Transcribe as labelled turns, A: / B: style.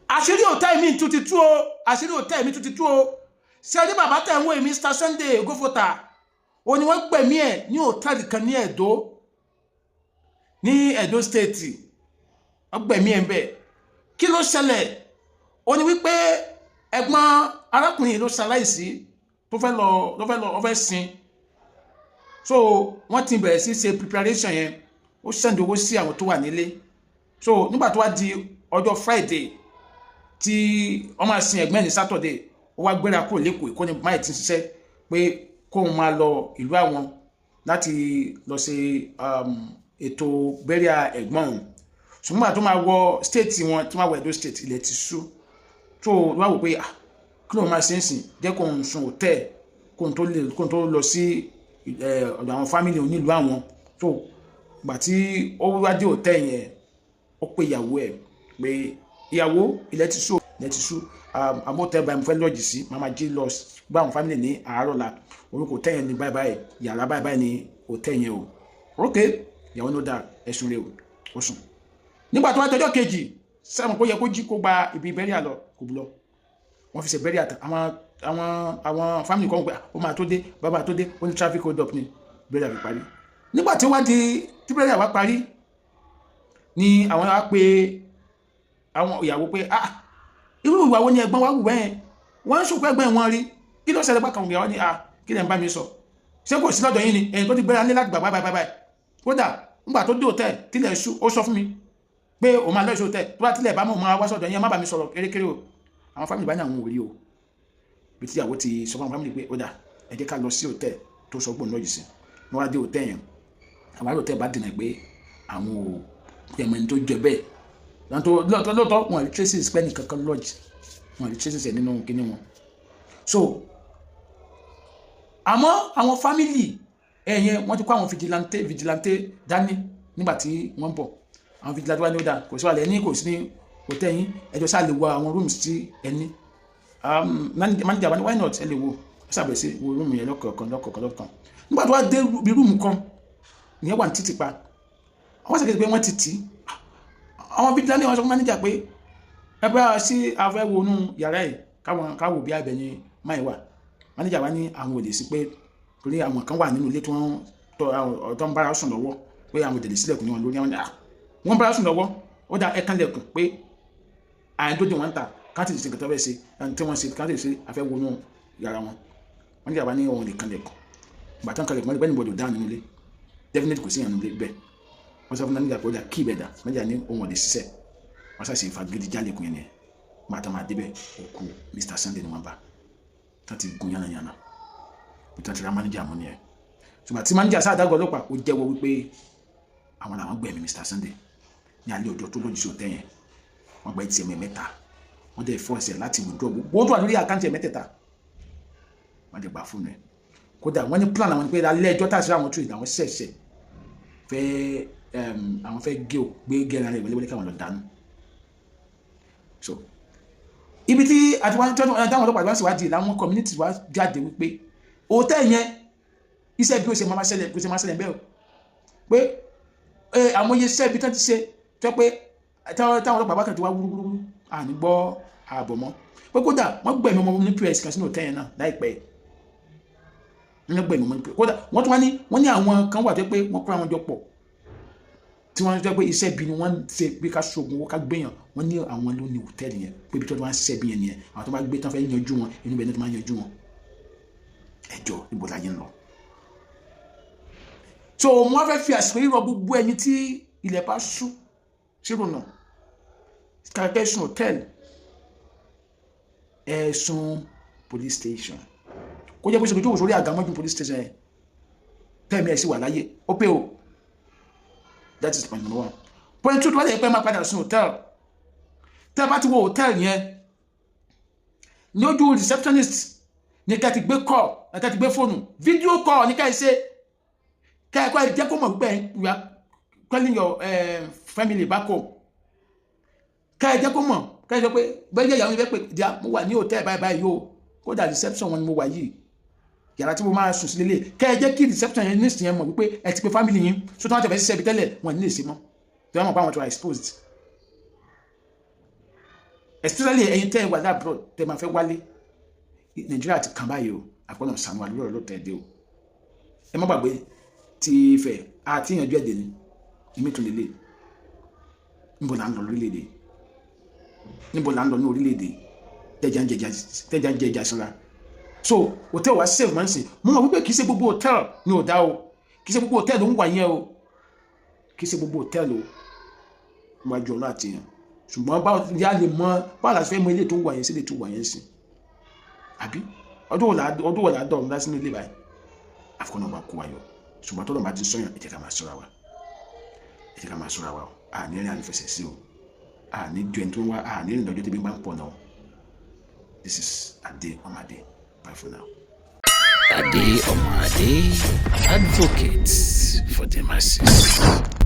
A: Àṣírí hotel mi tún ti tú o. Àṣírí hotel mi tún ti tú o. Ṣé ẹni bàbá tẹ̀ ń wò, Mr Sunday Ogofota, ó ní wọ́n gbẹ̀mí ẹ̀ ní hòtẹ́ẹ̀lì kan ní Ẹ̀dó, ní Ẹ̀dó State. Wọ́n gbẹ̀mí ẹ̀ ń bẹ̀. Kí ló ṣẹlẹ̀? Ó ní wípé ẹ̀gbọ́n arákùnrin yìí ló ṣaláìsí, tó fẹ́ lọ, tó fẹ́ lọ, ó fẹ́ sin. So wọ́n ti bẹ̀rẹ̀ sí ṣe preparation yẹn. Ó send owó sí àwọn tó wà nílé. So nígbà tó wá di ọjọ́ Friday tí wọ́n máa sin ẹ̀gbọ́n ní Saturday, ó wá gbéra kúrò l'Ékòó. Èkó ní máì ti ń ṣiṣẹ́, pé kóun máa lọ ìlú àwọn láti lọ ṣe ètò burial ẹ̀gbọ́n òun. Ṣùgbọ́n àti tó máa wọ state wọn, tó máa wọ Edo State, ilẹ̀ ti ṣú. Tó wá wò pé, ah, kí ló máa ṣe ń sìn? Jẹ́ kóun sùn hòtẹ́ẹ̀ kóun tó lọ sí ọ̀dọ̀ àwọn family onílùú àwọn. Tó gbà tí ó wá dé hòtẹ́ẹ̀ yẹn, ó pe ìyàwó ẹ̀ pé, "Ìyàwó, ilẹ̀ ti ṣú, ilẹ̀ ti ṣú. Àmọ́ hòtẹ́ẹ̀ báyìí mo fẹ́ lọ́ọ̀jì sí, màá máa jí lọ bá àwọn family ní àárọ̀ la. Orúkọ hòtẹ́ẹ̀ yẹn ní báyìí báyìí, yàrá báyìí báyìí ní hòtẹ́ẹ̀ yẹn o." Ok, ìyàwó ní ó dáa, ẹ̀sùn rẹ̀ o. Ó sùn. Nígbà tó wá dọjọ́ kejì, sẹ́wọ̀n kó yẹ kó jí kó gba ibi burial lọ, kò lọ. Wọ́n fi ṣe burial tán. Àwọn family kan pé ó máa tó dé, bàbá tó dé, ó ní traffic hold up ní burial fi parí. Nígbà tí wá di tí burial wá parí ni àwọn wá pé àwọn ìyàwó pé, "Ah, irú ìwà wo ni ẹ̀gbọ́n wa wù bẹ́ẹ̀? Wọ́n ń sùn pé ẹ̀gbọ́n wọn rí. Kí ló ṣẹlẹ̀?" Bákan ìyàwó ni, "Ah, kí lẹ̀ ń bá mi sọ? Ṣé kò sí lọ́dọ̀ yín ni? Ẹ̀yìn tó ti gbéra ní láti gbà báyìí báyìí. Kódà nígbà tó dé hòtẹ́ẹ̀ tílẹ̀ ṣú, ó sọ fún mi pé òun máa lọ sí hòtẹ́ẹ̀. Tó bá tilẹ̀ bá mọ̀, máa wá sọ̀dọ̀ yín. Ẹ má bá mi sọ̀rọ̀ kérékéré o." Àwọn family bá ní àwọn ò rí o. Bí tíyàwó ti sọ fún àwọn family pé ó dà, ẹ jẹ́ ká lọ sí hòtẹ́ẹ̀ tó sọ gbòǹ lọ́jọ́ sí. Wọ́n wá dé hòtẹ́ẹ̀ yẹn, àwọn ará hòtẹ́ẹ̀ bá dènà pé àwọn ò pẹ̀mọ́ ẹni tó jẹ bẹ́ẹ̀. Lóòótọ́ lóòótọ́, wọn rí traces pẹ́ nìkankan lodge, wọn rí traces ẹ̀ nínú kíní wọn. So àmọ́ àwọn family ẹ̀yẹn, wọ́n ti kó àwọn vigilante dání. Nígbà tí wọ́n ń bọ̀, àwọn vigilante wá ní ó dà, kò sí wàhálà, ẹni kò sí ní hòtẹ́ẹ̀ yín, ẹjọ́ sáà lè wo àwọn rooms tí ẹni. Manager wa ní, "Why not? Ẹ lè wo." Ó ṣàbẹ̀ sí wo room yẹn lọ́kọ̀ọ̀kan lọ́kọ̀ọ̀kan lọ́kọ̀ọ̀kan. Nígbà tó wá dé bí room kan, ìyẹn wà ní títì pa. Wọ́n ṣàkíyèsí pé wọ́n ti tì í. Àwọn vigilante wọn sọ fún manager pé ẹ bá sí afẹ́ wọnú yàrá yìí, káwọn káwò bí abẹ ní máì wà. Manager wa ní àwọn ò lè sí, pé torí àwọn kan wà nínú ilé tí wọ́n tó ń bára sùn lọ́wọ́, pé àwọn ò lè sílẹ̀kùn ní wọn lórí. Àwọn wọ́n bára sùn lọ́wọ́, ó dá ẹ̀kan lẹ̀kùn pé àyìn tó dé wọn ń ta káàtì ṣe nǹkan tó fẹ́ ṣe tí wọ́n ṣe káàtì ṣe afẹ́ wọnú yàrá wọn. Manager wa ní òun lè kan lẹ̀kùn. Gbàtàn kan lẹ̀kùn, wọ́n ní bẹ́ẹ̀ ni gbọdọ̀ dáhùn nínú ilé. Definitely kò sí ìyànú ilé bẹ́ẹ̀. Wọ́n sọ fún manager pé ó dà kí ibẹ̀ dà. Manager ní òun ò lè ṣiṣẹ́. Wọ́n ṣàṣe ìfagídí jálẹ̀kùn yẹn ni. Gbàtàn máa débẹ̀, òkú Mr Sunday ni wọ́n bá tán ti gun yánnayànna. Bí tán ti ra manager mú nìyẹn. Ṣùgbọ́n tí manager sáà dágọ́ ọlọ́pàá, ó jẹ́wọ́ wípé àwọn làwọn gbẹ̀mí Mr Sunday ní alẹ́ ọjọ́ tó lòdì sí òtẹ́ yẹn. Wọ́n gba ATM mẹ́ta, wọ́n dẹ̀ force ẹ̀ láti withdraw gbogbo tó wà lórí account ẹ̀ mẹ́tẹ̀ẹ̀ta. Wọ́n dẹ̀ gbà fóònù ẹ̀. Kódà wọ́n ní plan àwọn ni pé alẹ́ ẹjọ́ tàṣí àwọn tó àwọn ṣẹ̀ṣẹ̀ fẹ́, àwọn fẹ́ gé o gbé gẹ́ra rẹ̀ wọléwọlé káwọn lọ dànù. So ibi tí àti wọn táwọn ọlọ́pàá wá síwádìí làwọn community wá jáde wípé hòtẹ́ẹ̀ yẹn, iṣẹ́ bí ó ṣe máa ṣẹlẹ̀, bí ó ṣe máa ṣẹlẹ̀ bẹ́ẹ̀ o, pé àwọn iye iṣẹ́ ibi tán ti ṣe tó pé táwọn ọlọ́pàá bá kàn ti wá wúrúwúrú, àní gbọ́ ààbọ̀ mọ́, pé kódà wọ́n gbẹ̀mí ọmọ ní PS kan sínú hòtẹ́ẹ̀ yẹn náà láìpẹ́. Wọ́n gbẹ̀mí ọmọ ní PS. Kódà wọ́n tún wá ní wọ́n ní àwọn kan wà tó pé wọ́n kó àwọn jọ pọ̀ tí wọ́n jẹ́ pé iṣẹ́ ibi ni wọ́n ń ṣe, bí ká ṣoògùn owó, ká gbéyàn. Wọ́n ní àwọn ló ní hòtẹ́ẹ̀lì yẹn, pé ibi tí wọ́n ti máa ń ṣiṣẹ́ ibi yẹn nìyẹn. Àwọn tó bá gbé tán fẹ́ yanjú wọn, inú ibẹ̀ náà ti máa ń yanjú wọn. Ẹjọ́ níbo láyé ń lọ? So mo wá fẹ́ fi àsìkò yìí rọ gbogbo ẹni tí ilẹ̀ bá ṣú sírùnà kàkẹ́ sùn hòtẹ́ẹ̀lì, ẹ̀sùn police station. Kó jẹ́ pé ṣe kò sórí àgámọ́jú police station yẹn, tẹ́ẹ̀mí ẹ̀ sì wà láyé, ó pé o. That is point number one. Point two, tó bá lè pẹ́ máa padà sùn hòtẹ́ẹ̀lì, tẹ́ ẹ bá ti wọ hòtẹ́ẹ̀lì yẹn, ní ojú receptionist ní ká ti gbé call, ní ká ti gbé fóònù, video call ní ká ẹ ṣe, ká ẹ kọ́ ẹ jẹ́ kó mọ̀ pé you are calling your family back home. Ká ẹ jẹ́ kó mọ̀, ká ẹ sọ pé bẹ́ẹ̀ jẹ́ ìyàwó mi fẹ́ pé díà, mo wà ní hòtẹ́ẹ̀lì báyìí báyìí o, kódà reception wọn ni mo wà yìí, yàrá tí mo máa sùn sí lélẹ̀. Kẹ́ ẹ jẹ́ kí reception yẹn nísìnyẹn yẹn mọ̀ wípé ẹ ti pe family yín. So tí wọ́n ti fẹ́ ṣiṣẹ́ ibi tẹ́lẹ̀, wọn ní lè ṣe mọ́, tí wọ́n mọ̀ pé àwọn tó are exposed. Especially ẹ̀yin tẹ́ ẹ wà l'abroad, tẹ́ ẹ máa fẹ́ wálé. Nàìjíríà ti kàn báyìí o. Àkọlọ̀ sànú àlúrò ló tẹ̀ dé o. Ẹ má gbàgbé ti Ifẹ̀ àti ìyànjú ẹ̀dẹ̀ ni èmi tún lélẹ̀. Níbo là ń lọ lórílẹ̀‐èdè? Níbo là ń lọ ní orílẹ̀‐èdè tẹ́jà ń jẹjà sanra? So hotel wa safe máa ń sìn. Mo mọ̀ wípé kì í ṣe gbogbo hotel ni ò dá o, kì í ṣe gbogbo hotel ló ń wà yẹn o, kì í ṣe gbogbo hotel o, níwájú ọlọ́ àti yẹn. Ṣùgbọ́n báwo ni a lè mọ, báwo la fẹ́ mọ ilé tó ń wà yẹn sí ilé tó wà yẹn sìn? Àbí ọdún wo la dọ̀ ọ́n sínú ilé báyìí? Àfikún náà bá kó wa yọ. Ṣùgbọ́n tọ́lọ́ bá ti sọ́yàn, ẹ jẹ́ ká máa ṣọ́ra wa, ẹ jẹ́ ká máa ṣọ́ra wa o. Àní rìn ànífẹsẹ̀ sí o, àní ju ẹni tó ń wá, àní rìn lọ́jọ́ tẹ́bí bá ń pọ̀ náà. This is Ade Omade. Bye for now.
B: Ade Omade, advocate for the masses.